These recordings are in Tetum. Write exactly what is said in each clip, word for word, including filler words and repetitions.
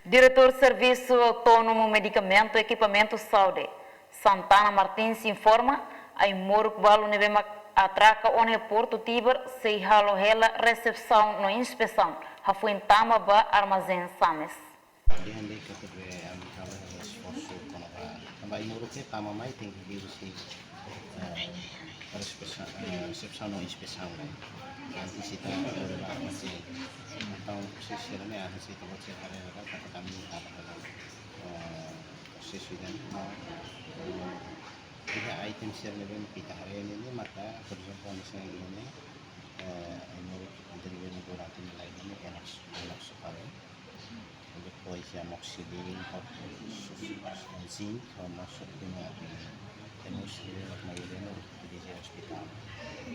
Diretór Servisu Autónomu Medikamentu Ekipamentu Saúde, Santana Martins, informa, ai-moruk balu ne'ebé mak atraka ona iha Portu Tibar sei halo hela resepsaun no inspesaun, hafoin tama ba armazén Sames. Dehan de'it katak ami halo esforsu kona-ba, tanba ai-moruk ne'e tama mai tenke hili husi, eh, resepsa-, eh, resepsaun no inspesaun, ne'e. Antes ita halo ba armazén. Entaun, prosesu sira-ne'e, antes ita buat sira haree dadauk, katak ami halo, eh, prosesu ida-ne'e, no, eh, iha item sira ne'ebé ita haree ne'e, maka, por ezemplu, ami sei iha ne'e, eh, ai-moruk anteriormente durante ne'e laiha ne'e, enox, enox para. Depois amoxicilina, zinc, amoxicilina, amoxicilina, maioria no utiliza iha ospitál.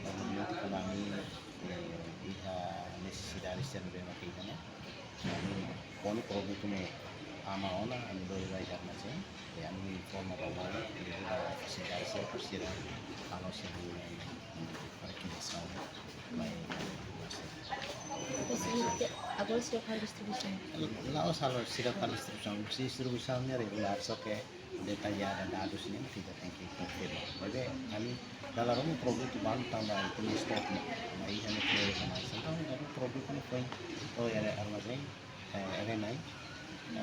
Normalmente, kuandu ami, eh, iha nesesidade sira ne'ebé mak iha ne'e, ami kona produtu ne'e tama ona, ami lori ba iha armazén, i ami informa ba malu, i ba fasilidade sira, para sira halo sira-nia, eh, para kena saúde, ba, ba sira. Entaun, agora sira halo distribuisaun? La'ós halo sira halo distribuisaun, distribuisaun ne'e regulár, só ke detallada dadus ne'e ita tenke konfirma. Maibé ami dala ruma produtu balu tanba ami iha stok ne'e, mai iha ne'e ke mai. Entaun, ami produtu ne'e foin to'o iha armazén, eh, iha ne'e,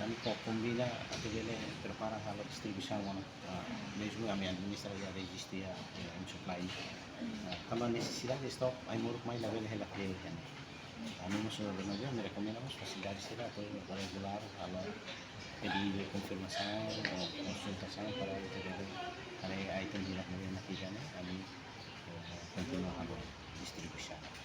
ami ko-, kombina atu bele prepara halo distribuisaun ona. Ah, mezmu ami administra iha rejistu iha, eh, em supply. Ah, tanba nesesidade stok, ai-moruk mai labele hela kleur iha ne'e. Ami mós, eh, ami rekomenda mós fasilidade sira atu regulár, halo pedidu konfirmasaun, ou konsultasaun para ita bele haree item hirak ne'ebé mak iha ne'e, ami, eh, kontinua halo distribuisaun.